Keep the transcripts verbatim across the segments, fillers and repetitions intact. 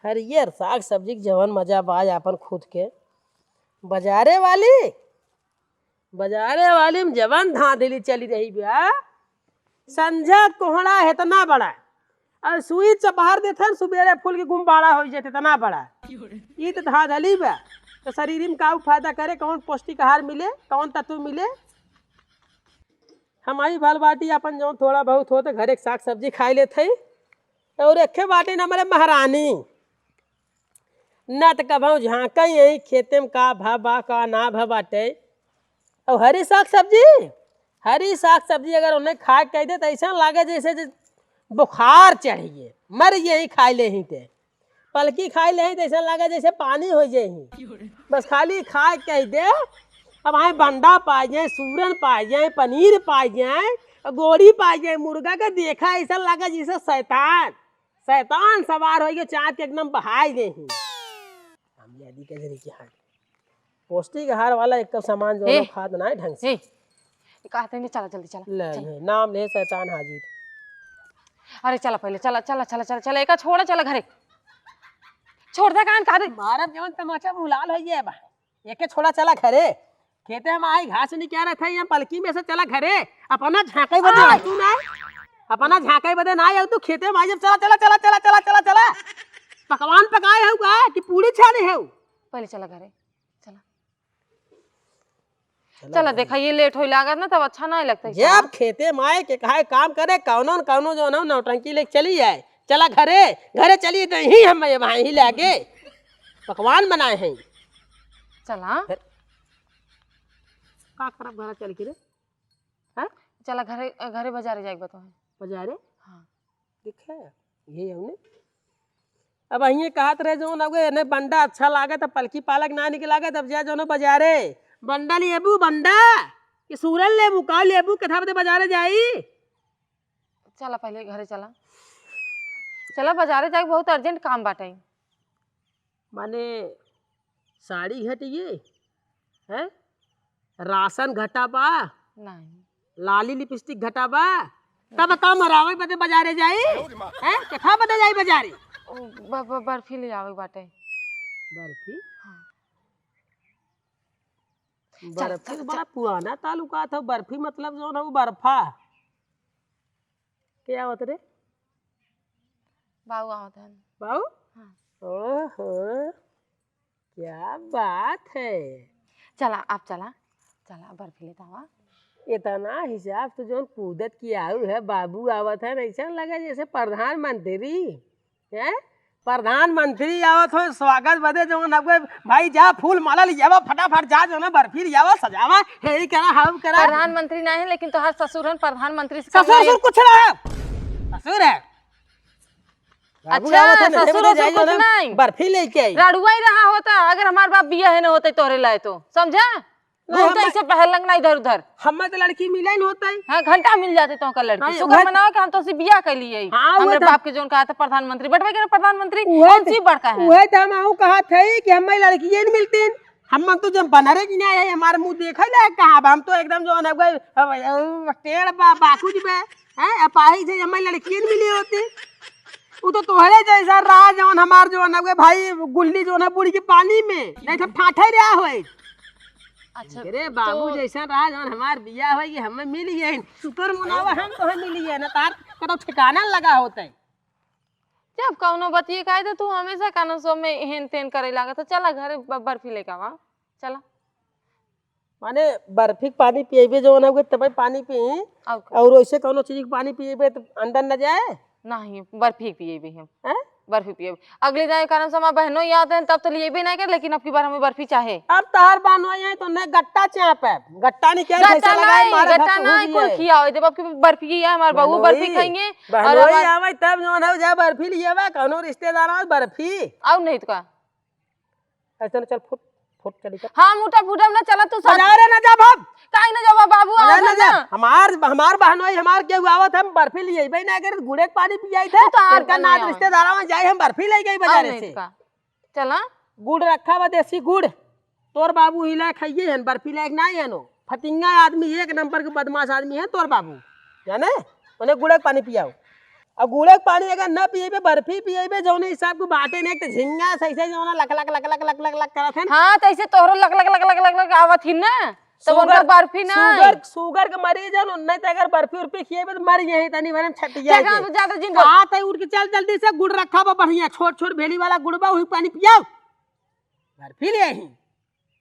हरियर साग सब्जी के जवन मजा बा आपन खुद के। बजारे वाली, बजारे वाली में जवन धांधली चली रही बा। संझा कोहड़ा हेतना बड़ा, अउर सुई चपहर देथन, सुबेरे फूल के गुब्बारा होइ जात हेतना बड़ा। ई त धांधली बा। त शरीर में का फायदा करे, कौन पौष्टिक आहार मिले, कौन तत्व मिले? हम आई भल बाटी अपन जौन थोड़ा बहुत होत घरे के साग सब्जी खाइ लेत हई। अउर एक्खे बाटी न हमरे महारानी, न त कभउ झांकइ यही खेते में का भा बा, का ना भा बाटे। अउर हरी साग सब्जी, हरी साग सब्जी अगर उन्हें खाए कहि दे त अइसन लागे जइसे जे बुखार चढ़िए, मर यही खाइ लेही ते। पलकी खाइ लेही त अइसन लागे जइसे पानी होइ जाही। बस खाली खाए कहि दे, अब आए बंडा पाइ जाए, सूरन पाइ जाए, पनीर पाइ जाए, गोड़ी पाइ जाए, मुर्गा के देखा अइसन लागे जइसे शैतान, शैतान सवार होइ के चाट के एकदम बहाइ देही। हम यदि के जरी के हाँ। पौष्टिक आहार वाला एक तो सामान जो ए, लोग खात ना है ढंग से। ए, कहते नहीं, चला जल्दी चला, ले, चला। ये नाम ले शैतान हाजिर। अरे चला पहले, चला, चला, चला, चला, चला, एका छोड़ा, चला घरे। छोड़ दे कान, कहा दे। मारब जवन तमाचा मुँह लाल होइ जाए बा। एके छोड़ा, चला घरे। खेते में आई घास नहीं क्या रहता है, यहाँ पलकी में से चला घरे। अपना झांके बदे आ। तू ना, अपना झांके बदे ना आया तू खेते में आई जब, चला, चला, चला। पकवान पकाए हो का कि पूड़ी छाने हो? पहले चला घरे, चला। चला चला, घरे। देखा, ये लेट होई लागत ना, तब अच्छा नाहीं लगता है जब खाना। खेते में आए के कहे काम करे, कौनो न कौनो जो ना नौटंकी लेके चली आए। चला घरे, घरे चली तो यहीं हम ये वहाँ ही लागे पकवान बनाए हैं। चला। फिर का करब घरा चल के रे? हाँ? चला घरे, घरे बाजारे जाए के बा तोहे। बाजारे? हाँ। देखे, ये हमने अब अहिए कहत रहे, जौन अब एने बंडा अच्छा लागे, तब पलकी पालक ना निक लागे, तब जा जौन बाजारे बंडा लेबू, बंडा कि सूरन लेबू, का लेबू, कथा बदे बाजारे जाई। चला पहले घरे चला, चला बाजारे जाके बहुत urgent काम बाटे। माने साड़ी घटिए, हैं? राशन घटा बा? नहीं। लाली लिपस्टिक घटा बा? तब का मरावे बदे बाजारे जाई? हैं? कथा बदे जाई बाजारे? ओ, ब-, ब-, बर्फी ले आवे बाटे। बर्फी? हाँ। चल, बर्फी चल, तो बड़ा चल। पुराना ताल्लुकात है। बर्फी मतलब जौन है वो बर्फा। के आवत रे? बाऊ आवत हन। बाऊ? हाँ। ओहो, क्या बात है। चला, आप चला, चला, बर्फी लेता आवा। इतना हिसाब से जौन कूदत की आऊ है, बाबू आवत है, ऐसा लगा जैसे प्रधानमंत्री, हैं? प्रधानमंत्री आवत हो, स्वागत बदे जौन अब भाई जा फूल माला लियावा, फटाफट जा जौन बर्फी लियावा, सजावा, हे ई करा, हम करा। प्रधानमंत्री नहीं है, लेकिन तोहार ससुर हन प्रधानमंत्री से कम ससुर नहीं। कुछ ना है, ससुर है। बाबू अच्छा, आवत है ना, ससुर बदे उसुर जाई कुछ जौन नहीं। बर्फी लेके आई। रड़ुआ ही रहा होता, अगर हमार बाप बिया है ना होते तोहरे लाए तो, समझा? नहीं, घूमते हम ऐसे पहलंग ना इधर उधर। हमें तो लड़की मिले न होते। हाँ, घंटा मिल जाते तो का लड़की। हाँ, शुक्र उहे मनाओ कि हम तो उसे बियाह कर लिए। हाँ, उहे हमरे तो बाप के जोन कहा था प्रधानमंत्री, बटवे के ना प्रधानमंत्री, उहे कौन तो, सी बड़का है? उहे तो हम आहू कहा थे कि हमें लड़किये न मिलती। हम तो जब बनरे की ना है, हमारे मुँह देखे लायक कहाँ बा? हम तो एकदम जो है ना, अब, अब टेढ़ बा, बाकुज बा, हैं? अपाहिज है, हमें लड़किये न मिली होती। उ तो तोहरे जैसा रहा जौन हमार जौन है भाई, गुल्ली जौन है बुड़ के पानी में, नहीं तो फाटे रहा होए। अच्छा, अरे बाबू तो जैसा रहा जौन हमार बियाह होए कि हमें मिल गए, शुक्र मनावा हम तोहे मिल गए, ना तार कतौ ठिकाना लगा होते। जब कौनो बतिये कहे तो तू हमेशा कानून सो में हेन तेन करे लागत है। चला घरे ब-, बर्फी लेके आवा, चला। माने बर्फी के पानी पियबे जवन हउए तबे पानी पी। और का? और वैसे कौनो चीज के पानी पियबे तो अंदर न जाए। नहीं, बर्फी पियबे हम। हैं? बर्फी पियबे। अगले जाए कारण से हमार बहनों याद है तब तो लियबे नहीं करे, लेकिन अब की बार हमें बर्फी चाहे। अब तहार बहनों आए हैं तो उन्हें गट्टा चाप है। गट्टा नहीं क्या गट्टा कैसे लगाए, नहीं, मारे गट्टा भक्त हो नहीं, गई कुल है। खियाओ। जब अब की बर्फी है, हमार बहू बर्फी बहनोई, खाएंगे और बहनोई हमार आवे तब जवन हो जाए बर्फी लियबा, कौनो रिश्तेदार आवे बर्फी। और नहीं तो का? ऐसे ना चल फुट, फुट चली चल। हम उठब, उठब ना, चला तू साथ। बाजारे ना जाब हम। काहे ना जाबा बाबू, बाजारे आवत ना है जा। ना। हमार, हमार बहनोई, हमार केहू आवत, हम बर्फी लियबे ना करे, गुड़े के पानी पियाई थे। तू तो आर उनका बहनोई नात आवत। रिश्तेदार में जाए, हम बर्फी ले गई और बाजारे नहीं से। तो का? चला। गुड़ रखा बा, देसी गुड़। तोर बाबू ही ला खाइए हन, बर्फी लायक ना है नो। फतिंगा आदमी, एक नंबर के बदमाश आदमी है तोर बाबू। जाने? उन्हें गुड़े के पानी पियाओ। अब गुड़े के पानी अगर न पिएबे, बर्फी पिएबे, जौने हिसाब के बाटे ने, एक तो झिंगा सही से जौना लक लक लक लक लक लक लक करत है ना। हाँ, तो ऐसे तोहरो लक लक लक लक लक लक आवत ही ना। तब उनकर शुगर, बर्फी ना शुगर, आई। शुगर के मरीज है, नहीं तो अगर बर्फी उर्फी खिएबे तो मर जाए, तनी भरम छटिया देखा, के। अब ज्यादा जिन कहा था, उठ के चल जल्दी से, गुड़ रखा बा बढ़िया, छोट छोट भेली वाला गुड़ बा, वही पानी पियाओ, बर्फी ले आई।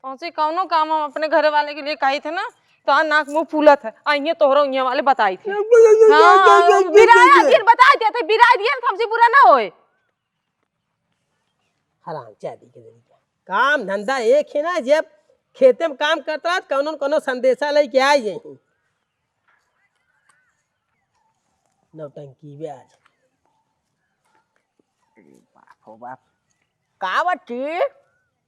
कौन सी कौनो काम हम अपने घरे वाले के लिए कही थे ना, तो आ नाक मुंह फूलत है, आ ये तोहरा उइया वाले बताई थे। बिराया दिन बताई देते, बिराया दिन हमसे बुरा ना होए। हराम जादी के जरिया। काम धंधा एक ही ना, जब खेते में काम करता रहा, कौनो न कौनो संदेशा लेके आई यहीं। नौटंकी ब्याज। अरे बाप हो बाप। का बच्ची?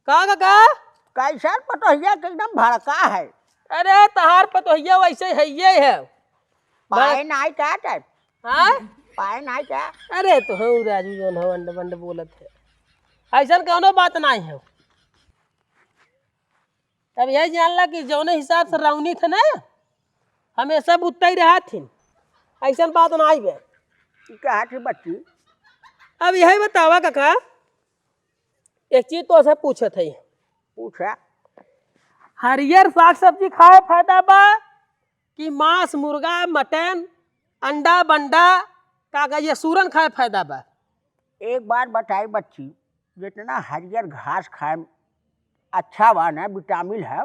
का काका? कैसन पतोहिया के एकदम भड़का है? अरे तहार पतोहिया वैसे है, ये है। पाए नाई का टाइप? हाँ? पाए नाई का? अरे तो हूँ राजू, जौन हो अंड बंड बोलत है, ऐसन कौनो बात नाई है। अब यही जान ला कि जौने हिसाब से राउनी थे ना, हमेशा बुत्ता ही रहा थी, ऐसन बात नाई बे। ई कहा थी बच्ची? अब यही बतावा काका, एक चीज तो से पूछत है। पूछा। हरियर साग सब्जी खाए फायदा बा कि मांस, मुर्गा, मटन, अंडा, बंडा, का कहिए, सूरन खाए फायदा बा? एक बात बताई बच्ची, जितना हरियर घास खाए अच्छा बा ना, विटामिन है,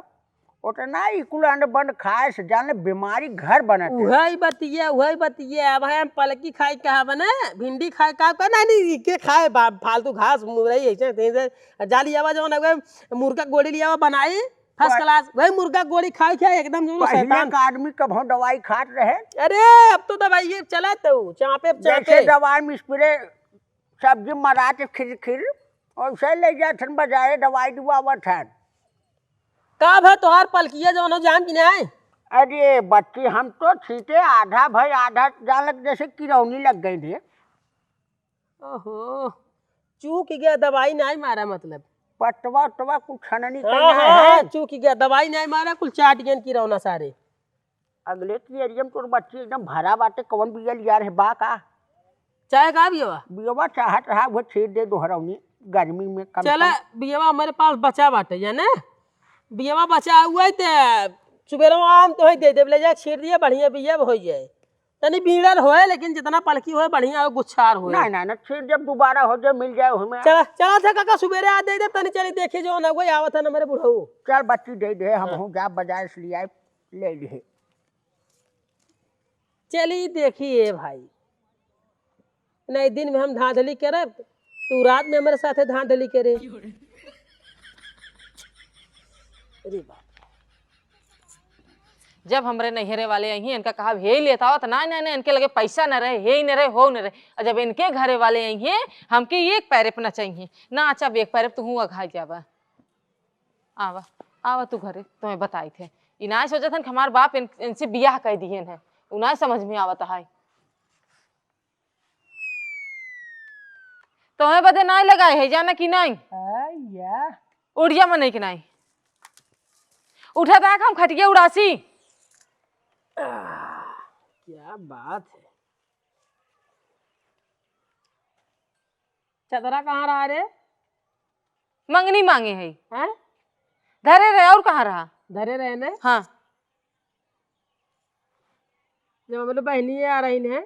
उतना ही कुल अंड बंड खाए से जाने बीमारी घर बनत है। उहई बतिया, उहई बतिया। अब हम पलकी खाए कहा बने, भिंडी खाए का, का नहीं, नहीं, के खाए बा-, फालतू घास मुरई ऐसे, ऐसे, ऐसे। जाली आवा जवन, मुर्गा गोड़ी लियावा बनाई, first class। वही मुर्गा गोड़ी खाए, खाए एकदम जवन पहिले शैतान। का आदमी कभों दवाई खात रहे। अरे, अब तो दवाई ये चला तो, चापे, जैसे चापे। दवाई में spray सब्जी मरा के खिर खिर, वैसे ले जात हन बाजारे, दवाई दुआवत हन। का भा तोहार पलकिया जौन हो जाम कि नाई? अरे बच्ची, हम तो छीटे आधा भई आधा जान लग जैसे किरौनी लग गई रे। ओहो, चूक गया, दवाई नाई मारा मतलब। पटवा उटवा कुछ छननी हाँ, कइले हाँ, है। चूक गया, दवाई नाई मारा, कुल चाट गयन किरौना सारे। अगले की एरिया में तोर बच्ची एकदम भरा बाटे, कौन बिया लिया रहे बा का? चाहे का बियवा? बियवा चाहत रहा, वो छीट दे दोहरौनी, गर्मी में कम चला, कम। बियवा हमरे पास बचा बाटे, जाने? बियवा बचा हुआ है ते सुबेरे आम तो है दे देब, ले जा छीट दिया, बढ़िया बिया हो जाए। तनी बीड़र होए, लेकिन जितना पलकी होए, बढ़िया हो, गुच्छार होए। नहीं, नहीं, नहीं, छीट जब दोबारा हो जाए, मिल जाए हमें। चला, चला था काका, सुबेरे आ दे दे, तनी चली देखी जो ना कोई आवत है ना मेरे बुढ़ऊ। चल बच्ची दे दे, हम हाँ। हूँ जा बाजार से ले आए, ले लिए। चली देखी ए भाई, नहीं दिन में हम धांधली करब, तू रात में हमरे साथे धांधली करे। अरे बाप। जब हमरे नैहरे वाले अइहें, इनका कहब, "हे लेत आवत," नाहीं, नाहीं, नाहीं, इनके लगे पैसा न रहे, हे न रहे, हो न रहे। और जब इनके घरे वाले अइहें, हमके एक पैरेप न चाहिए, ना अच्छा, एक पैरेप तू अघाई जाबा। आवा, आवा तू घरे, तुम्हें बताई थे। ई नाय सोचत हन कि हमार बाप इन-, इनसे बियाह कइ दिहन है। उ नाय समझ में आवत है। तोहे बदे नाय लगाए है, जाना कि नाय? आया। उड़ जा मने कि नाय? उठा ताक हम खटिया उड़ासी। आह, क्या बात है। चदरा कहाँ रहा रे? मंगनी मांगे है। हैं? धरे रहे, और कहाँ रहा? धरे रहे ने? हाँ। जब हमरे बहनी आ रही ने।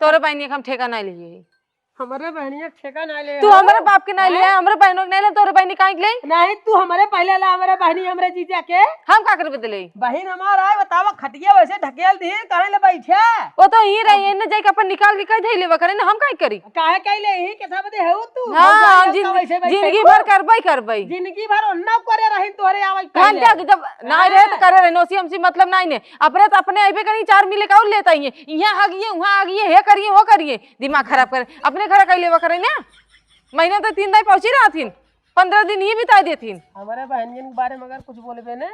तोरे बहनी के हम ठेका नहीं लिए। हमरे बहनी के ठेका नहीं ले तू हो। हमरे बाप के नहीं हैं? ले, हमरे बहनों के नहीं ले, तोरे बहनी काहे के ले? नहीं, तू हमरे पहले ला, हमरे बहनी, हमरे जीजा के। हम का करबे देले? बहिन हमार आए, बतावा, खटिया वैसे ढकेल दिए, काहे ले बैठे? वो तो यहीं रही, अब इन्हें जाके अपन निकाल के कह धइले बा करे ना, हम काहे करी? काहे कह ले, यहीं के सब दे हो तू? हाँ, भौजाई जिन-, का वैसे बैठे जिंदगी हो? भर करबे ही करबे। जिंदगी भर ओन्ना करे रही तोहरे आवै हम पहले। क्या कि जब ना रहे तो हाँ। करे रहे, नोसी हमसे मतलब नहीं ने। अपने तो अपने आइबे करी, चार मिले का और लेता ही है। यहाँ हगिए, वहाँ हगिए, हे करिए, वो करिए, दिमाग खराब करे। अपने घर कह लेवा करे ना। महीना तो तीन दाई पहुँची रहथिन, पन्द्रह दिन ये बिता देथिन। हमारे बहनियन के बारे में अगर कुछ बोलबे ना,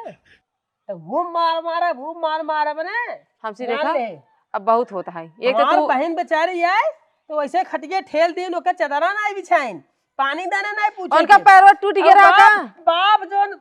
तो वो मार मारब, वो मार मारब ना। हमसे जान देखा, ले। अब बहुत होता है। एक तो हमार तू बहन बेचारी है, तो वैसे खटिया ठेल दिन, ओकर चदरा नहीं बिछाइन, पानी दाना नहीं पूछे उनका थे। पैरवा टूट गया और रहा बाप, का? बाप जोन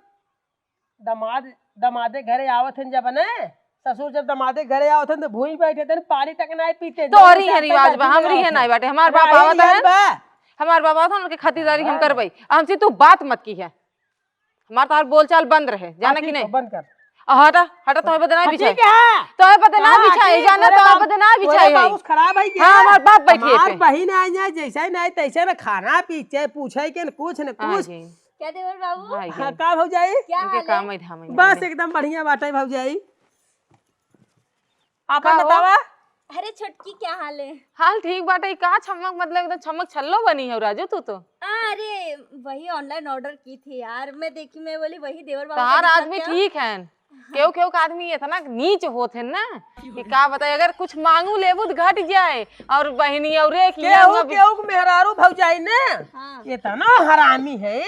दमाद, दमादे घरे आवत हन जब ने, ससुर जब दमादे घरे आवत हन, तो भूई बैठे थे, पानी तक नाहीं पीते। तोहरी है रिवाज बा, हमरी है नाहीं बाटे। हमार बाप आवत है, हमार बाप आवत है, उनके खातिरदारी हम करबई। हमसे तू बात मत की है। हमार तोहार बोलचाल बंद रहे, जाना कि नहीं? बंद कर। आ, हटा, हटा, तोहे बदे ना बिछाई। ठीक है। तोहे बदे ना बिछाई, जाना, तोहे बदे ना बिछाई है। बाबूस खराब है क्या? हाँ, हमार बाप बैठे हमार थे। बहिन आ जाए, जैसे नहीं तैसे ना खाना पीछे पूछे के न कुछ न हाँ कुछ। जी। क्या देवर बाबू? हाँ, हाँ, का भौजाई? क्या हाल है? काम है, धाम है, बस एकदम बढ़िया बाटे भौजाई। आपन का हो? बतावा। अरे छोटकी, क्या हाल है? हाल ठीक बाटे। का छमक, मतलब एकदम छमक छल्लो बनी हो राजू तू तो। आ, अरे वही online order की थी यार, मैं देखी, मैं बोली वही देवर बाबू का तोहार दिखा आदमी क्या? ठीक है। हाँ। केहू केहू का आदमी इतना नीच होत है ना कि का बताए, अगर कुछ मांगू लेबू तो घट जाए और बहनी और एक केहू केहू के मेहरारू भौजाई ने हाँ। इतना हरामी है।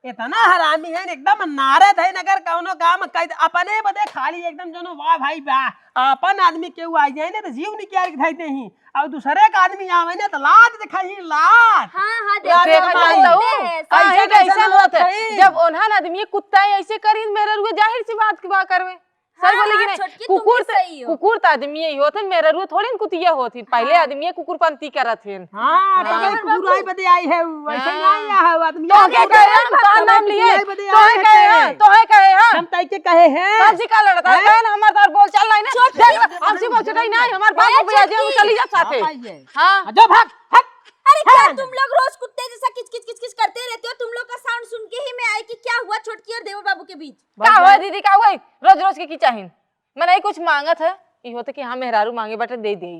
इतना हरामी है, एकदम नारद है, अगर कौनो काम कह दे, अपने बदे खाली एकदम जनो वाह भाई वाह, अपन आदमी केहू आ जाए ना तो जीव निकाल के धई देही, और दूसरे का आदमी आवे ना तो लात दिखाई लात। हाँ, हाँ, लात देखा दिखाई। जाता हूँ। ऐसे कैसे कैसे होत है? जब ओन्हन आदमी कुत्ता ऐसे करी, मेहररुआ जाहिर सी बात की बात करवे। सही हाँ, बोले कि हाँ, नहीं? छोटकी, तुम भी कुकुर त, सही हो। कुकुर त आदमी ही होत है, मेहररुआ थोड़ी न कुतिया होत है। पहले हाँ। आदमी कुकुर पंती करत है। हाँ, हाँ। तब एक बुराई बदे आई है, उ, ऐसे हाँ। ना आया है, आदमी तो आगे के कहे हम तोहार नाम लिए? बुराई बदे तो आई है कहे हम, तो है कहे हम। हम तई के कहे हैं। बाजी का लड़ता है? हैं? कहे ना, हमार तोहार बोल चाल नहीं ना। चुप। देख, हमसे बोल चुटाई ना, हमार बाप ए, को बुला दिया, हम चुटकी। चली जा साथे। हाँ, भाई है। हाँ। जो भाग, हट। अरे क्या हाँ। तुम लोग रोज कुत्ते जैसा किच किच किच किच करते रहते हो? तुम लोग का sound सुन के ही मैं आई कि क्या हुआ छोटकी और देवर बाबू के बीच। का भाई हुआ जान। दीदी, का हुआ? रोज रोज के की चाहिन? मनई कुछ मांगत है, ई होत कि हाँ, मेहरारू मांगे बाटे, दे देई।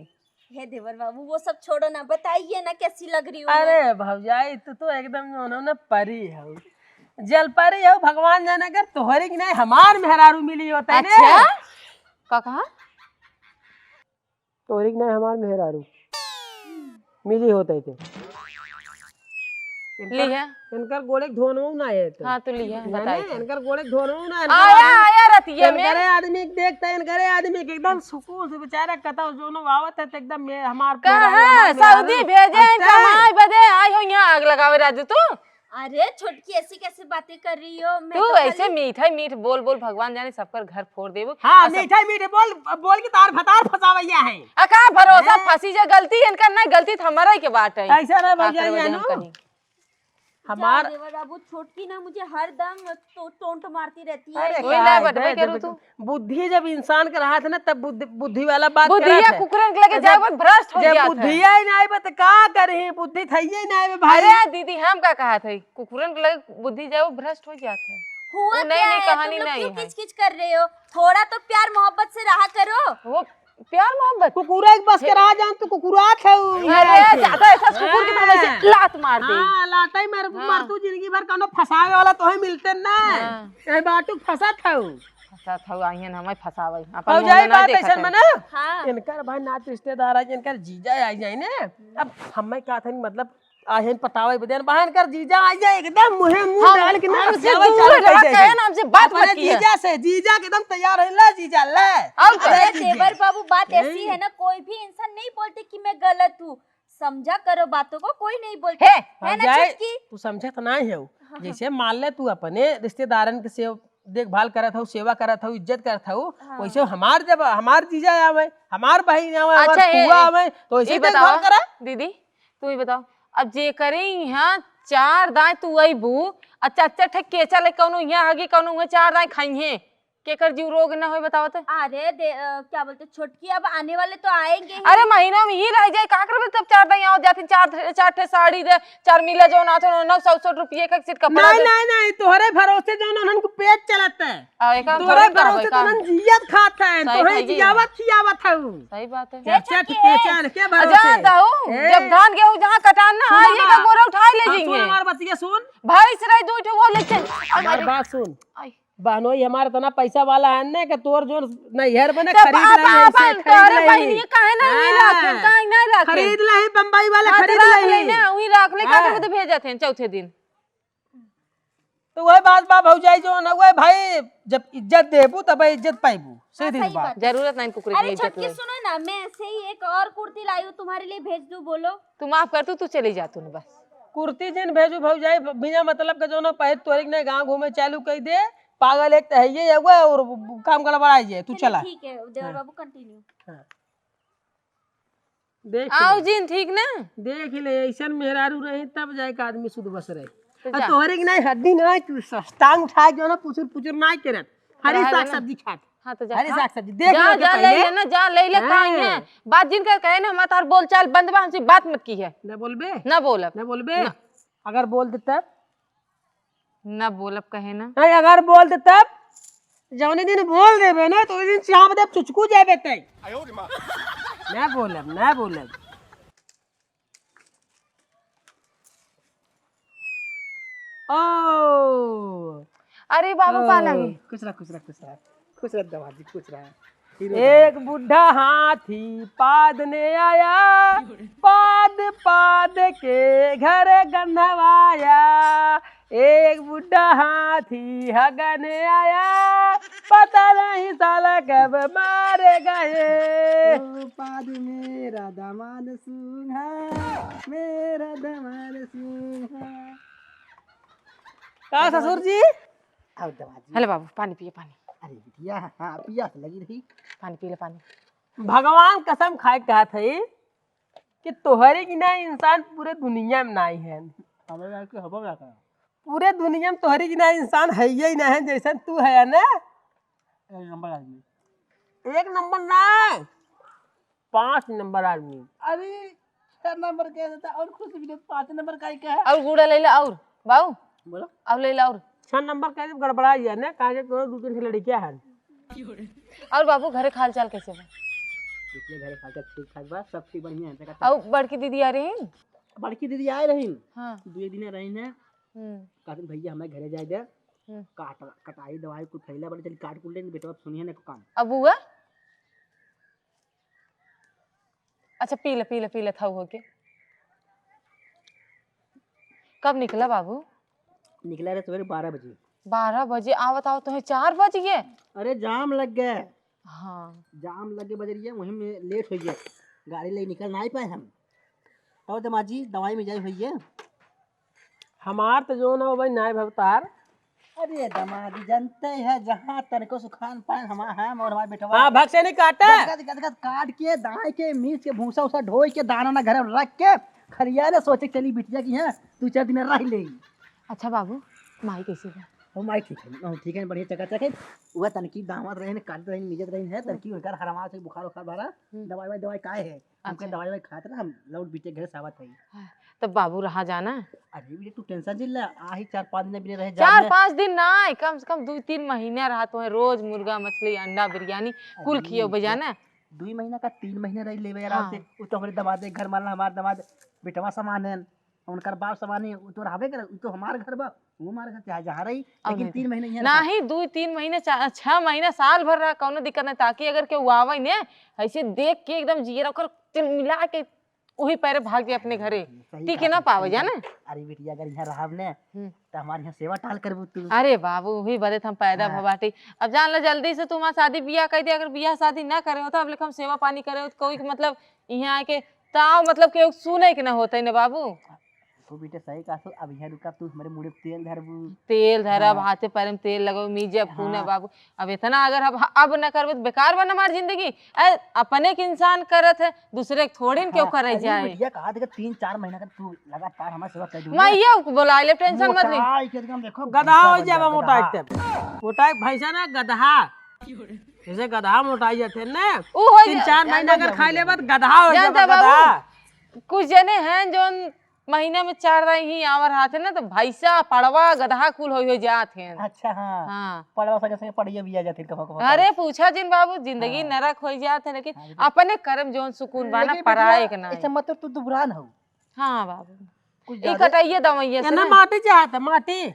हे देवर बाबू, वो सब छोड़ो ना, बताइए ना कैसी लग रही हूँ मैं। अरे भौजाई, तू तो एकदम जौन हो ना परी हो, जल परी हो। भगवान जाने अगर तोहरी की नहीं हमार मेहरारू मिली होत है ने। अच्छा? का कहा? तोहरी की नहीं हमार मेहरारू मिली होत है ते। इनकर, लिहे। इनकर गोड़े के धोनवो ना है तो। हाँ, तो लिहे, जाने, बता दे। इनकर गोड़े के धोनवो ना, इनकर आया, आदमी, आया रतिया में। इनकरे आदमी के देखता है, इनकरे आदमी के एकदम सुकून से बेचारा कतौ जोनो आवत है तो एकदम में हमार कहाँ? मेहरारू, हमार सऊदी मेहरारू। भेजे हैं, अच्छा। कमाए बदे आई हो यहाँ आग लगावे राजू तू। अरे छोटकी, ऐसी कैसी बातें कर रही हो? मैं तू तो ऐसे खाली मीठा मीठ बोल बोल, भगवान जाने सबकर घर फोड़ देबो। हाँ, और सब मीठा मीठे बोल, बोल के तार भतार फंसावैया है। आ का भरोसा हैं? फंसी जे गलती इनकर ना, गलती तो हमारा ही के बात है। ऐसा ना का बोल जाए करबे जानू। हम कहीं। हमार जा देवर बाबू, छोटकी ना मुझे हर दम तो टोंट मारती रहती है। अरे कोई का ना है, बटबे दे, करू दे, तू। बुद्धि जब इंसान के रहत है ना, तब बुद्धि, बुद्धि वाला बात बुद्धि करत या है। कुकुरन के लगे जब, जाए, बस भ्रष्ट हो जब जात है। बुद्धि ही ना आए, तो का करही? बुद्धि थइये ना आए, भाई। अरे दीदी, हम का कहत है, कुकुरन के लगे बुद्धि जाए, वो भ्रष्ट हो जात है। हुआ वो नहीं, क्या नहीं, है? कहानी तुम लोग नहीं क्यों है। किचकिच कर रहे हो? थोड़ा तो प्यार मोहब्बत से रहा करो। वो प्यार मोहब्बत? कुकुरा एक बस के रहा जान, तू कुकुरा थे उ। अरे, ज्यादा ऐसा कुकुर की तो वैसे हाँ। लात मार दे। हाँ, लात ही मार, हाँ। मार तू जिंदगी भर कौनो फंसावे वाला तोहे मिलते ना। हाँ। ए बाटू फंसा था उ। फंसा था, आइहन हमें फंसावे। अपन हो जाए मुंह ना बात देखत ऐसन है। मना। हाँ। इनकर भाई नात रिश्तेदार आ, इनकर जीजा आ जाए ने। अब हमें का था, मतलब, आइहन पटावे बदे, बहन कर जीजा आ जाए, एकदम मुंह, मुंह हम, डाल के ना हमसे फंसावे दूर चालू कर रहा, दे। कहे ना, हमसे बात अपने मत किया। जीजा से, जीजा के एकदम तैयार है, ले जीजा, ले। और अरे अरे जीजा। देवर बाबू, बात ऐसी हम्म। है ना, कोई भी इंसान नहीं बोलते कि मैं गलत हूँ। समझा करो बातों को, कोई नहीं बोलते। हे, है ना जाए, छोटकी? तू समझत नहीं है। हाँ, हाँ। जैसे मान ले तू अपने रिश्तेदारन के से देखभाल करत हऊ, सेवा करत हऊ, इज्जत करत हऊ, हाँ। वैसे हमार जब हमार जीजा आवे, हमार बहिन आवे, हमार अच्छा, ए, फुआ ए, आवे, तो वैसे ई देखभाल बतावा, करा। दीदी, तू ही बताओ, अब जेकरे यहाँ चार दाएं तू अइबू, अच्छा, अच्छा, ठे केचा ले कौनो यहाँ हगी, कौनो हुए चार दाएं खाइहे, केकर जीव रोग न होए बताओ तो? अरे दे, अ, क्या बोलते, छोटकी अब आने वाले तो आएंगे ही। अरे महीना में ही रह जाए, का करबे तब चार दाएं आओ जाती, चार, चार ठे साड़ी दे, चार मिला जो ना तो नौ सौ सौ रुपये का सिर्फ कपड़ा नहीं, दे। नहीं, नहीं, तोहरे भरोसे जो ना उनको पेट चलता है। आ, एक हम तोहरे थोड़े कहबे भरोसे तो का। हम जियत खात है, सही तोहे कही। जियावत खियावत है उ। सही बात है। चट, चट, के चट, के भरोसे। जानता हूँ, ए। जब धान गेहूं जहाँ कटान ना सुन आइए, हमार, तो बोरा उठा ले हाँ, सुन जाइए। हमार बतिया सुन। भैंस रही दो ठो, वो ले चल। हमार अरे, बात सुन। आई। बहनोई हमार इतना पैसा वाला है ने कि तोर जो नैहर बने तब खरीद आप, रही है, आप, इसे आप, खरीद तोहरे रही। बहिनिया काहे ना वहीं हाँ। रखें, काहे ना रखें? खरीद रही, बम्बई वाले हाँ, तो खरीद रख रही। ले ना, वहीं रख ले, का हाँ। करबे तो भेजत हैं चौथे दिन। तो वही बात बा भौजाई, जो ना वही भाई, जब इज्जत देबू तब इज्जत पाइबू, हाँ, सीधी सही बात। बात। जरूरत नहीं कुकरी अरे की इज्जत छोटकी, ले। सुनो ना, मैं ऐसे ही एक और कुर्ती लाई हूँ, तुम्हारे लिए भेज दूँ, बोलो। तू माफ कर, तू, तू चली जा, तू न बस। कुर्ती जिन भेजू भौजाई, बिना मतलब के जो ना पहले तोरे के नहीं गाँव घूमे चालू कर दे, पागल एक तो है ये, ये हुआ और काम गड़बड़ाई जाए, तू चलिए, चला। ठीक है, देवर हाँ। बाबू, continue। हाँ। देख आओ ले। जिन, ठीक ना? देख ले, ऐसन मेहरारू रही तब जाए के आदमी शुद्ध बस रहे। तो आ, जा। तोहरे की नहीं हड्डी नहीं, तू स-, टांग उठा के जो ना पुचुर पुचुर नहीं करत। हरी रहा साग देना। सब्जी खात। हाँ, तो जा हरी खा। साग सब्जी। देख जा, ले ओके जा, ले पहले। ले ना, जा, ले ले, हाँ। कहाँ है? बात जिन कर कहे ना, हमार तार बोल चाल बंद बा, हमसे बात मत की है। ना बोलबे? ना बोलब। ना बोलबे? ना। अगर बोल दे तब? ना बोलब कहे ना। नहीं, अगर बोल दे तब? जौने दिन बोल देबे ना, तो ओइ दिन चाप देब, चुचकू जाबे तै। ना बोलब, ना बोलब। ओ। अरे बाबू, ओ, पालंग। खुश रह, खुश रह, खुश रह। खुश रह दमाद जी, खुश रह। हीरो एक बूढ़ा हाथी पाद ने आया, पाद पाद के घर गंधवाया। एक बूढ़ा हाथी हगने आया, पता नहीं साला कब मारे गए। ओ पाद मेरा दामाद सूंघा, मेरा दामाद सूंघा। का ससुर जी? आओ दमाद जी। हेलो बाबू, पानी पिए, पानी। अरे बिटिया, हाँ, पियास लगी रही। पानी पी ले, पानी। भगवान कसम खाए के कहत है कि तोहरे की ना इंसान पूरे दुनिया में नाई है। हमारे यहाँ के हवा क्या था? पूरे दुनिया में तोहरे की ना इंसान है ही ना है, जैसन तू है ना। एक नंबर आदमी। एक नंबर ना, पाँच नंबर आदमी। अरे, छह नंबर कह देता और खुश भी नहीं, पाँच नंबर का ही कहे। और गुड़ा ले ला और, बाऊ। बोलो। और ले ला और। छह नंबर कह दे, गड़बड़ा गया ना, काहे कि तोरा दू तीन ठे लड़कियां हैं। और बाबू, घरे के हाल चाल कैसे बा? देखिए, घरे के हाल चाल ठीक ठाक बा, सब ठीक बढ़िया है। देखा और बड़की दीदी आ रही हैं? बड़की दीदी आए रही। हाँ। दो दिन रही हैं। हम्म। कहते भैया हमें घरे जाए दे। हम्म। काट, कटाई दवाई कुल फैला बड़े चली काट कुल लेंगे बेटवा, सुनिए ना काम। अब हुआ? अच्छा, पी ले, पी ले, पी ले, थाऊ होके। कब निकला बाबू? निकला रे सवेरे बारह बजे। बारह बजे? आवत आवत तोहे चार बज गए। अरे, जाम लग गए। हाँ। जाम लग गए बजरिया, वहीं में लेट हो गया, गाड़ी ले निकल ना ही पाए हम। तो दमाजी दवाई में जाए हुई है। हमार तो जो ना हो भाई, नाय भवतार। अरे दमाद, जनते है, जहाँ तनिको सुखान पाए, हमार, हम और हमार बेटवा। हाँ, भग से नहीं काटे। गद, गद, गद, गद काट के, दाए के, मीस के, भूसा उसा ढोई के, दाना ना घर में रख के, खलिया ने सोचे चली बिटिया की, हैं, दू चार दिन रह ले। अच्छा बाबू, माई कैसे बा? ओ माई ठीक है, ओ ठीक है, बढ़िया चकाचक है। वह तनकी दावत रहे, काटत रहे, मिजत रहे है, तनकी उनकर हरमा से बुखार उखार भरा, हम्म। दवाई वाई, दवाई काहे है? हमके अच्छा। दवाई वाई खात रहा, हम लौट बीते घर से आवत हई। हाँ, तब बाबू रहा जाना। अरे बेटे, तू tension जिन ले, आही चार पाँच दिन बिना रहे, चार जान ले। पाँच दिन ना, कम से कम दू तीन महीना रहा, तोहे रोज मुर्गा, मछली, अंडा, बिरयानी, अरे कुल खियो बेटे, बजाना। दुई महीना का तीन महीना रही लेवे आराम हाँ। से। उ तो हमरे दमाद के घर माला, हमार दमाद बेटवा समान है, उनकर बाप समान है, उ तो रहबे करे, उ तो हमार घर बा। वो मार के चाहे जहाँ रही, और लेकिन नहीं तीन तो। महीने यहाँ रहा। नहीं, दू तीन महीने, चा-, छह महीना, साल भर रहा, कौनो दिक्कत नहीं। ताकि अगर केहू आवे ने, ऐसे देख के एकदम जियरा ओकर तिलमिला के वही पैरे भाग जाए अपने घरे। सही टिके कहा ना तू, पावे, सही जाने? कहा। अरे बिटिया, अगर यहाँ रहब ने, हम्म। तो हमारे यहाँ सेवा टाल करबू तू। अरे बाबू, वही बदे तो हम पैदा हाँ। भवा बाटी। अब जान ला, जल्दी से तू हमार शादी बियाह कर दे। अगर बियाह शादी ना करे हो, तो अब लेकिन हम सेवा पानी करे हो, तो कोई के मतलब यहाँ आके ताव मतलब केहू सुने के ना होते ने बाबू। तू बेटे सही कहा तू, अब यहाँ रुका तू हमरे मुड़े तेल धरबू। तेल धरब, हाँ। हाथे पैरे में तेल लगबू, मीजे अब खूने हाँ। बाबू। अब इतना अगर अब, अब न करबे तो बेकार बा न हमार जिंदगी। ए, अपने के इंसान करत है, दूसरे के थोड़ी न केहू हाँ, करे अरे जाए। बिटिया कहा देखा तीन चार महीना का तू लगातार हमारे सेवा कर दूँ। मैं ये बोला ले, tension मत ले। मोटाई के एकदम देखो, गधा भैंसा हो बन जाबा गया, मोटाई गधा। ते। मोटाई भैंसा ना, गधा। जैसे गधा मोटाई जाते हैं ना, ऊ हो तीन जा-, चार महीना जानता अगर खा बाबू। लेबा तो गधा हो जानता जाबा, बाबू, गधा। कुछ जने हैं जोन महीना में चार दाई ही आवर हाथ है ना, तो भैंसा, पड़वा, गदहा कुल होई होई जात हैं। अच्छा, हाँ। हाँ। पड़वा संगे संगे पड़िया भी आ जाते हैं कभो कभो। अरे पूछा जिन बाबू, जिंदगी हाँ। नरक होई जात है, लेकिन हाँ, लेकिन अपने कर्म जोन सुकून बा ना, लेकिन पराए बिटिया, के ना। ऐसा मतलब तू दुबरान हो। हाँ बाबू। कुछ ई ज्यादा कटाइए दवाइए से एने ना। माटी चाहत है, माटी।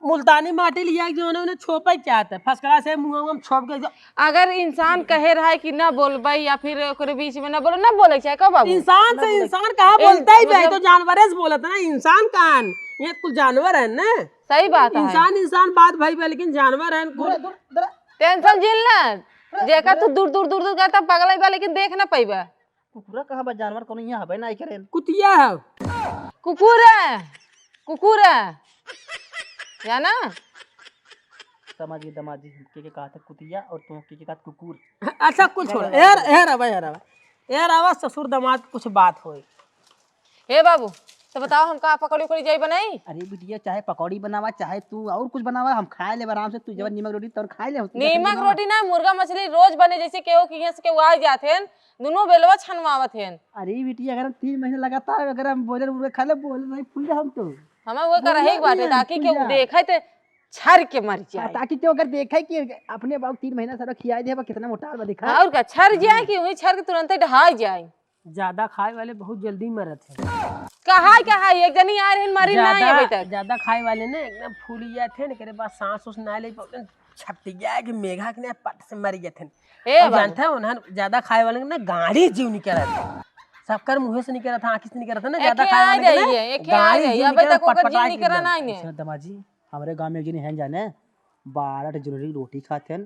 मुल्तानी माटी लिया के जो उन्हें, उन्हें छोपे के चाहत है, first class है, मुंह में छोप के जो अगर इंसान कहे रहा है कि ना बोलबे या फिर ओकरे बीच में ना बोलो, ना बोले के चाहे, कहो बाबू? इंसान ना से बोले। इंसान कहाँ इन-, बोलता ही भाई, मतलब तो जानवरे से बोलत है ना, इंसान कहाँ है? ये कुल जानवर है ना। सही बात है। इंसान, इंसान बात भाई बा, लेकिन जानवर है कुल। दूर, दूर, दूर। Tension झेल ना, जेका तू दूर, दूर, दूर, दूर करता पगला बा, लेकिन देख ना पइबा। कुकुरा कहाँ बा? जानवर कौनो यहाँ हबे ना करेन। कुतिया है। कुकुर है, कुकुर है। जाना? समझ गए दमाद जी, हम के के कहत है कुतिया और तू के के कहत कुकुर। अच्छा, कुल छोड़। चलो, ए, ए रवा, ए रवा, ए रवा, ससुर दमाद कुछ बात होई। ए बाबू, तो बताओ, हम का पकौड़ी उकौड़ी जाई बनाई? अरे बिटिया, चाहे पकौड़ी बनावा, चाहे तू और कुछ बनावा, हम खाए लेब आराम से। तू जवन नीमक रोटी तोर खाए ले, हम तो नीमक रोटी ना, मुर्गा मछली रोज बने, जैसे केहू के यहाँ से केहू आ जात हैं, दुनो बेलवा छनवावत हैं। अरे बिटिया, अगर हम तीन महीने लगातार अगर हम बॉयलर मुर्गा खा ले, बॉयलर नहीं फूल जाए हम तो। हमें वो करही के बाटे, ताकि केहू देखे तो छर के मर जाए। ताकि केहू अगर देखे कि अपने बाबू तीन महीना सारा खियाए दे, अब कितना मोटा बा, देखा। और का, छर जाए कि वही छर के तुरंते ढहाई जाए। ज्यादा खाए वाले बहुत जल्दी मरत हैं। कहाई, कहाई, एक जनी आ रही, मरी ना ज्यादा, अभी तक। ज्यादा खाए वाले ने एकदम फूल जात हैं, एकरे बाद सांस उस ना ले पाते, छपटी गया कि मेघा के ने पट से मर जात हैं। ए अब बाबू। जानते हैं, उन्हें ज्यादा खाए वाले ने गाड़ी जीव निकलत है। सबकर मुंह से निकलत है, आँखी से निकलत है ना, ज्यादा एके खाए आ वाले ने जाइए, एके आ गाड़ी जाइए, जीव अबे निकलत, तक ओकर पटपटा जीव के निकला एकदम। नहीं है। अच्छा, दमाजी, हमरे गांव में एक जनी हैं जाने, बारह ठे जुलरी रोटी खात हैं,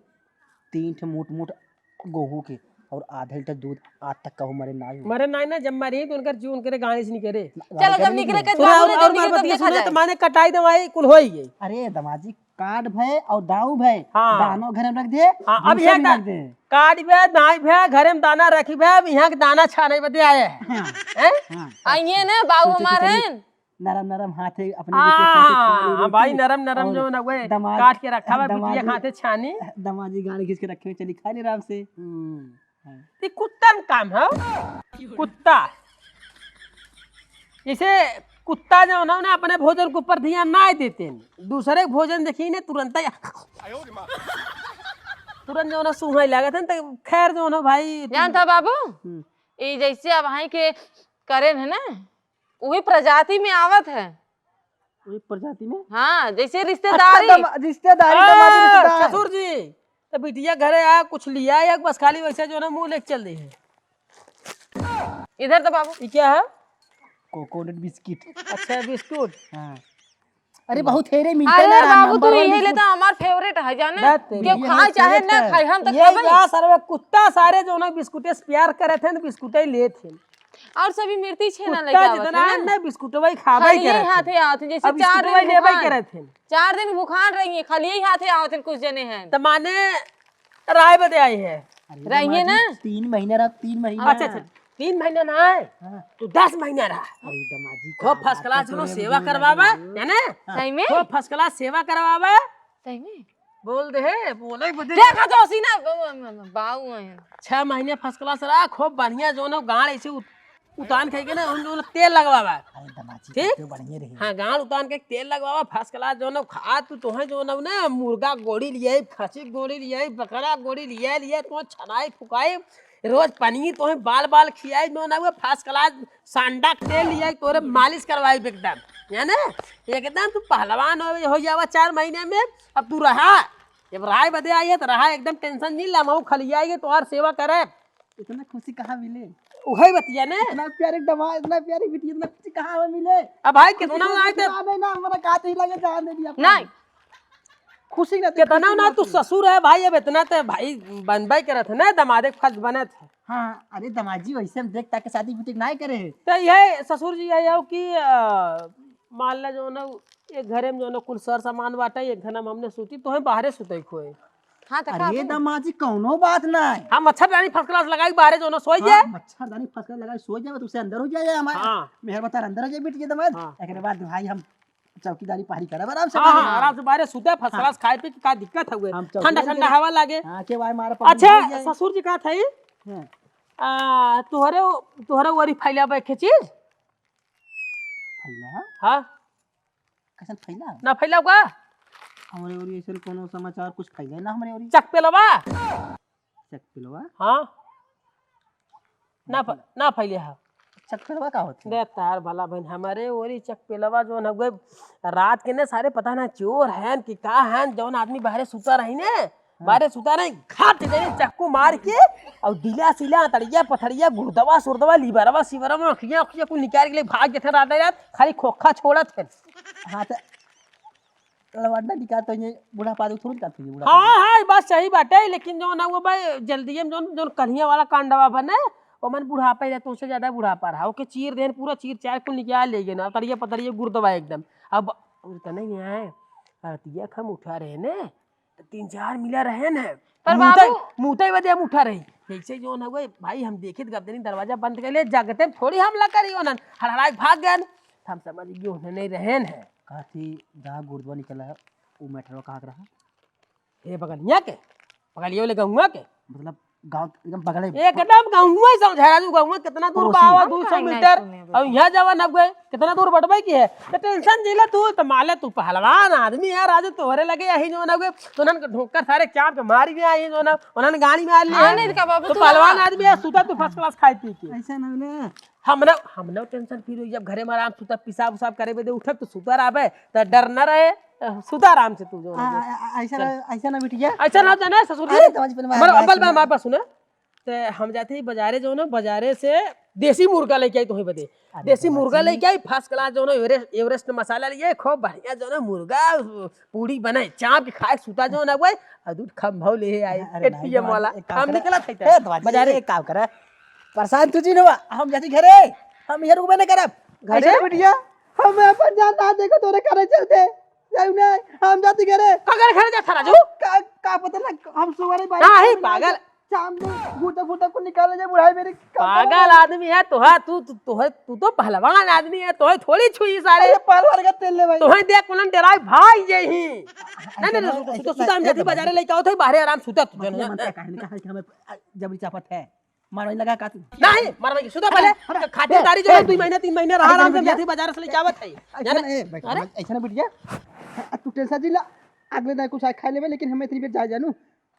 तीन ठे मोट मोट गोहूं के और आधा लीटर दूध, आज तक कहूं मरे नाई हो। मरे नाई ना, जब मरे तो उनकर जीव उनकरे गाड़ी से निकले। चलो, जब निकले के सुना, और, जब और निकले बात तब बतिया देखा सुना, जाए। तो माने कटाई दवाई कुल होई गई। अरे दमाजी, काट भय और दाऊ भय, हाँ। दानो घर में रख दे, हाँ, अब भूसा ये भी दा-, रख दे। काट भय, दाई भय, घर में दाना रखी भय, अब यहाँ के दाना छाने बदे आए हैं। हाँ। हैं? हाँ। आइए ना, बाबू सोचे हमारे सोचे हैं। नरम नरम हाथे अपने हाँ, जैसे हाथे हाँ, खाली हाँ, रोटी भाई, नरम नरम और जो ना हुए, दमाद, काट के रखा हुआ, दमाद बिटिया जी, हाथे छानी। दमाद जी गाड़ी खींच के रखे हुए, चली खा ले आराम से। हम्म। हाँ। ये कुत्ता न काम है, कुत्ता। जैसे कुत्ता जो है ना, उन्हें अपने भोजन के ऊपर ध्यान ना देते हैं, दूसरे के भोजन देखी ने तुरंत ही तुरंत जो है ना सूंघे लागत है, तो खैर जो है ना भाई, जानता बाबू, हम्म। ये जैसे अब हाई के करेन है ना, वही प्रजाति में आवत है। वही प्रजाति में? हाँ, जैसे अच्छा, रिश्तेदारी। दम-, रिश्तेदारी, आ, दमाद रिश्तेदार। ससुर जी, तो बिटिया घरे आ, कुछ लिया या बस खाली वैसे जो ना मुंह लेके चल दे है। इधर तो बाबू। ये क्या है? कोकोनट बिस्किट। अच्छा, बिस्कुट। हाँ। अरे बहुत हेरे मिलते अरे ना, बाबू, नंबर तू वन इहे ले बिस्कुट। तो हमार फेवरेट है, जाने? बात तेरी। केहू ये खाए हमार चाहे फेवरेट ना है। खाए, हम तो ये खाबे। या सारे कुत्ता सारे जो ना बिस्कुटे से प्यार करे थे ना, बिस्कुटे लेत हैं। और सभी मिर्ची छेना कुत्ता लेके आवत जितना है ना। ना बिस्कुटवा ही खाबे खाली यही करत हाथे हैं। आवत हैं, जैसे अब चार बिस्कुटवा दिन ही लेबे बुखार, करत हैं। चार दिन बुखार रही है, खाली यही हाथे आवत हैं कुछ जने हैं। तो माने राय बदे आई है। अरे रहिए दमाद जी, ना। तीन महीने रहा, तीन महीने। अच्छा, अच्छा, तीन महीने ना आए, हाँ। तू दस महीने रहा। अरे दमाद जी, खूब का first बात class कर रहे हैं, सेवा करवावे, जाने? हाँ। सही में? खूब first class सेवा करवावे। सही में? बोल दे, हे, बोले बदे। देखा तो सीना, ब-, ब-, ब-, बाऊ हैं। छह महीने first class रहा, खूब बढ़िया जो ना गांड ऐसे उत-, उतान खाई के ना, उन दोनों तेल लगवावा। अरे दमाद जी, ठीक? कितने बढ़िया रहे। हाँ, गांड उतान के तेल लगवावा, first class जो ना खा तू, तोहे जो ना, ना मुर्गा गोड़ी लियाई, खसी गोड़ी लियाई, बकरा गोड़ी लियाई, लियाई, तो छनाई फुकाई, रोज पनीर तोहे बाल बाल खियाई, जो ना हुआ first class सांडा के तेल लियाई, तोरे मालिश करवाई एकदम, जाने? एकदम तू पहलवान हो, हो जावा चार महीने में। अब तू रहा, जब राय बदे आई है तो रहा, एकदम tension नहीं ला, मऊ खलियाई है, तोहार सेवा करे। इतना खुशी कहाँ मिले? उहे बतिया ने। इतना प्यारे दमा-, इतना प्यारी बिटिया, इतना खुशी कहाँ हमें मिले? अब भाई, कितना खुशी ना आए तो ना, नहीं ना, हमारा का तो ही लगे जान दे दिया। नहीं। खुशी ना, कितना ना तू ससुर है भाई, अब इतना तो भाई बनबे करत है ना, दमादे के फर्ज बनत है। हाँ, अरे दमाद जी, वैसे हम देख ताके शादी बिटिया नहीं करे है। तो ये ससुर जी, ये आओ कि, अ, मान ला जो ना, एक घरे में जो ना कुल सर सामान बाटे, एक घना में हमने सूती, तोहे बाहरे सुतई खोए। हाँ, तो का अरे बोल? दमाद जी, कौनो बात ना है। हम मच्छरदानी first class लगाई, बाहरे जो ना सोई हाँ, जाए। मच्छरदानी first class लगाई, सोई जाए, तुमसे अंदर हो जाए हमारे। हाँ। मेहर बता, अंदर हो जाए बिटिया दमाद। हाँ। एकरे बाद भाई हम चौकीदारी पहारी करब आराम से हाँ, बाहरे। हाँ, आराम से बाहरे सुते, first हाँ। Class खाए पी के का दिक्कत है हुए? हम चौकीदारी ठंडा ठंडा करे। हवा लागे। हाँ, के बारे मारे अच्छा, पबनी हो जाए। ससुर जी का था ये? हाँ। आ, तुहरे, तुहरे ओरी फैला बा एक चीज? फैला? हाँ। कैसन फैला? ना फैला का? हमरे ओरी ऐसन कोनो समाचार कुछ फैला ना हमरे ओरी। चकपेलवा? चकपेलवा? हाँ। ना फ-, ना फैले हा। चकपेलवा का होत है? दे तार भला बहन, हमरे ओरी चकपेलवा जौन हउए, रात के ने सारे पता ना चोर हैं कि का हैं, जौन आदमी बाहरे सुता रही ने, हाँ। बाहरे सुता रही, घाट दे चक्कू मार के, और दिला सिला, अतड़िया, पथड़िया, गुर्दवा, सुर्दवा, लिबरवा, सिबरवा, अखिया, अखिया कुल निकाल के ले भाग जाते रात रात, खाली खोखा छोड़त हैं। हाँ, तो लवंडा निकाल तो ये बूढ़ा पादू थोड़ी निकाल तो ये बूढ़ा हाँ, पादू। हाँ, ये बात सही बाटे, लेकिन जौन है वो भाई जल्दी में जौन, जौन कन्हिया वाला कांडवा बने, वो मन बुढ़ापा ही रहता, उससे ज्यादा बुढ़ापा रहा। ओके चीर देन, पूरा चीर चार कुल निकाल ले गए ना, तरिया पतरिया गुर्दवा एकदम। अब उतना ही है, रतिया हम उठा रहे ने, तो तीन चार मिला रहेन है। पर मुँह तई, बाबू मुँह तई बदे हम उठा रही। जैसे जौन हउए भाई, हम देखित गप देनी दरवाजा बंद कर ले, जागते थोड़ी हमला करी ओनन, हड़हड़ाए भाग गएन। हम समझ गए ओनन नहीं रहेन है। कहा थी जहाँ गुरुद्वा निकला है, वो matter कहाँ का रहा? हे बगलिया के, बगलिया वाले गौवा के। मतलब गाँव एकदम बगले। एकदम गौवा ही समझा राजू, गौवा कितना दूर पड़ोसी। बा, हम दू सौ काहे नहीं मीटर। सुने बे? अब यहाँ जवन अब गए, कितना दूर बटबे की है? तो tension जिला तू, तो माले तू पहलवान आदमी है राजू, तोहरे लगे यही जवन अब गए, तो उन्हन के ढोकर सारे चाप के मारी भी आई जवन, उन्हन गाड़ी में आ लिए हाँ, हैं। नहीं तो का बाबू, तो तू पहलवान हाँ। आदमी है, सुता तू first class खाए पी के। ऐसा ना, ना। हम ना, हम ना tension free होई, जब घरे में आराम सुता, पेशाब उसाब करे बदे उठब तो सुता रहबे, तो डर ना रहे, सुता आराम से तू जो आ, है। आ, आ, ऐसा चल। ना, ऐसा ना बिटिया। ऐसा ना जाना है ससुर जी। अरे, तो आज पहले हमारे बात अब्बल सुनो। हमारे पास सुने। ते हम जाते ही बाजारे जो ना, बाजारे से देसी मुर्गा लेके आई तोहे बदे। अरे, देसी तो मुर्गा बाजी। लेके आई, first class जो ना, एवरेस्ट, एवरेस्ट मसाला लिए, खूब बढ़िया जो ना मुर्गा, पूड़ी बनाए, चाप के खाए, सुता जो ना, वही, और दूध खम्भौ ले आई, अरे, नहीं, एटीएम तो वाला। एक काम हम करे। निकला था ए, तो बाजी, बाजारे। एक काम करे। परेशान तू जी न हुआ, हम जाती घरे, हम इहे रुकबे न करब। घरे? ऐसा बिटिया, हम अपन जान ना देखो तोरे करे चलते। जाऊ ना, हम जाती घरे। का करे घरे जाता राजू? का, का पता ना, हम सुबह बाइक नहीं, में पागल। शाम में गुटा फुटा को निकाले जाए बुढ़ाई मेरे। पागल आदमी है तो है, तू, तू, तू है, तू तो पहलवान आदमी है, तो है थोड़ी छुई सारे। अरे पहलवान का तेल ले भाई। तो है देख उन्हन डराई भाई जे ही। नहीं, नहीं, ऐसा नहीं, ना, सुता, ऐसा सुता, ना, सुता, हम जाती ऐसा बाजारे ना। लेके आओ थे, बाहरे आराम सुता तू। मन क्या, मन क्या कहे, कहा कि हमें, आ, जबरी चापत है। मारवाई लगा का तू? नहीं, मारवाई की सुधा अरे, पहले अरे, खातिरदारी ए, जो ए, है, दुई महीने, तीन महीने रहा ए, आराम से, जबरी जाती बाजार से लेके आवत है। ऐसा जाने ना, ए, बैठ, अरे? ऐसा ना बिटिया। आ, तू tension जी ला, अगले दिन कुछ खाए लेबे, लेकिन हमें इतनी बेर जाए जानू।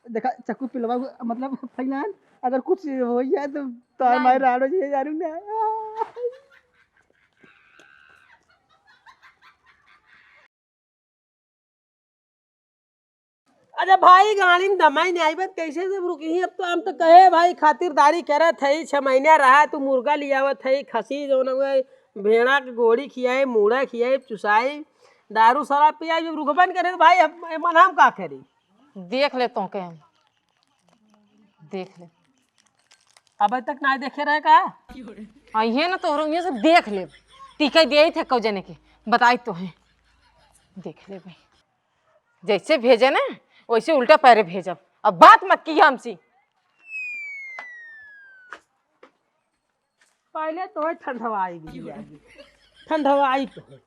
देखा, चक्कू पिलवा, मतलब, फैलान, अगर कुछ हो जाए तो, तो नहीं। हमारे राड़ो जी जानू ना। अच्छा भाई, गाड़ी में दमाई नहीं आई बा, कैसे से रुकी? अब तो हम तो कहे भाई, खातिरदारी करत है, छह महीना रहा, तू मुर्गा लियावत है, खसी जौन हुआ, भेड़ा के गोड़ी खियाए, मूड़ा खियाए, चुसाई, दारू शराब पियाए, जब रुकबन करे तो भाई, हम, मन हम का करी? देख ले तो के हम, देख ले। अबे तक ना देखे रहे का? अइहे ना तोहरो इहाँ से देख लेब। टीका दे थे कौ जने के, बताई तो है। देख ले भाई, जैसे भेजे ना वैसे उल्टा पैरे भेजब। अब बात मत की हमसे। पहले तो है ठंडवाई भी आगे। ठंडवाई तो है।